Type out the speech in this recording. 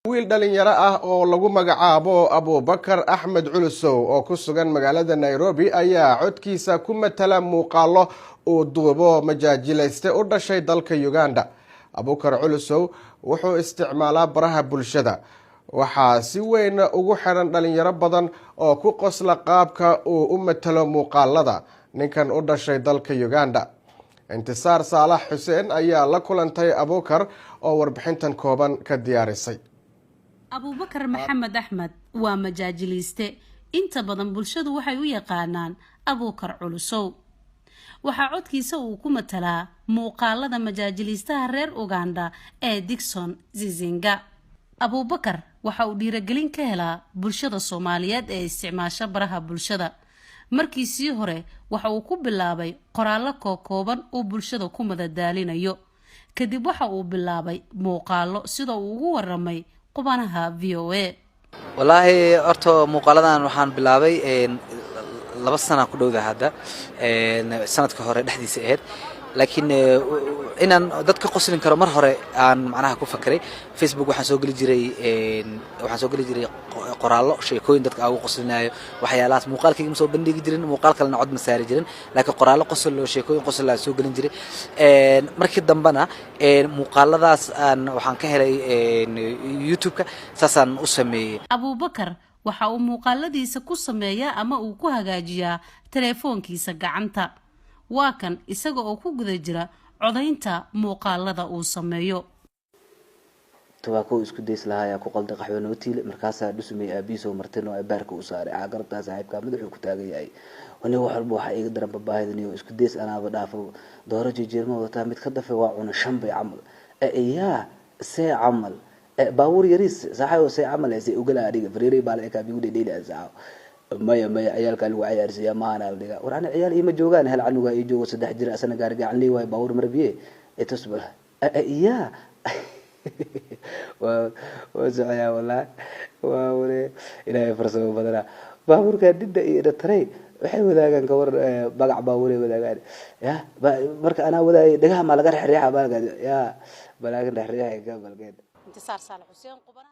Wiil dhalinyaro ah oo lagu magacaabo Abuubakar Axmed Culusow oo ku sugan magaalada Nairobi ayaa codkiisa ku matala muuqaalo uu duubo majaajilayste u dhashay dalka Uganda. Abuukar Culusow wuxuu isticmaalaa baraha bulshada. Waxaa si weyn ugu xiran dhalinyaro badan oo ku qosla qaabka uu u matalo muuqaalada ninkan u dhashay dalka Uganda. Intisaar Saalax Xuseen ayaa la kulantay Abuukar oo warbixintan kooban ka diyaarisay. Abuubakar Maxamed Axmed waa majaajiliiste. Inta badan bulshadu waxay u yaqaanaan Abuukar Culusow. Waxaa codkiisa uu ku matalaa muuqaalada majaajiliistaha reer Uganda ee Digson Zizinga. Abuubakar waxa uu dhiiragelin ka helaa bulshada Soomaaliyeed ee isticmaasha baraha bulshada. Markiisii hore waxa uu ku bilaabay qoraallo kookooban uu bulshada ku madadaalinayo. Kadib waxa uu bilaabay muuqaalo, sida uu ugu waramay qubanaha VOA. Wallaahi, horta muuqaaladan waxaan bilaabay 2 sana ku dhowda hadda, sanadka hore dhexdiisa ahayd, laakiin inaan dad ka qoslin karo mar hore aan macnaha ku fakeray. Facebook waxaan soo geli jiray qoraallo, sheekooyin dadka aan ugu qoslinayo, waxyaalahaas. Muuqaalkayga ma soo bandhigi jirin, muuqaal kalena cod ma saari jirin, laakiin qoraallo qosol oo sheekooyin qosol aan soo gelin jiray. Markii dambena muuqaaladaas aan waxaan ka helay YouTube-ka, saasaan u sameeyey. Abuubakar waxa uu muuqaaladiisa ku sameeyaa ama uu ku hagaajiyaa teleefoonkiisa gacanta. Waa kan isaga oo ku guda jira codaynta muuqaalada uu sameeyo. Tubaako isku days lahaa ayaa ku qalday qaxwo noo tiile. Markaasaa dhusumay aabihiisoo martin oo baarka u saaray caagarabtaa. Saaxiibkaa madaxuu ku taagan yahay wani. Wax walba waxaa iiga daran babaahidaniyo isku days anaaba dhaafo. Dooro jejeerma wadataa, mid ka dafe waa cuna shan bay camal. Yaa see camal baabuur yariis saaxay see camal see ugala adiga fariiray baa la ekaa bigu dhedheeli saaxo. Maya, maya, ciyaalkaa lagu cayaarsiiyaa maahana la dhigaa. War ani ciyaal iima joogaan, hal canugaa ii joogo, 3 jir, asana gaari gacan lee waayo, baabuur marabiye itus bal ya waa socoyaa. Wallahi waa ware, Ilaahay farsamo badanaa. Baabuurka didda iyo dhataray waxay wadaagaan kawar magac baabuuray wadaagaan ya. Marka anaa wadaayay dhagaha maa laga rexreexa baalka ya balaagan rexreexay ka balkeen. Intisaar Saalax Xuseen, Qubana.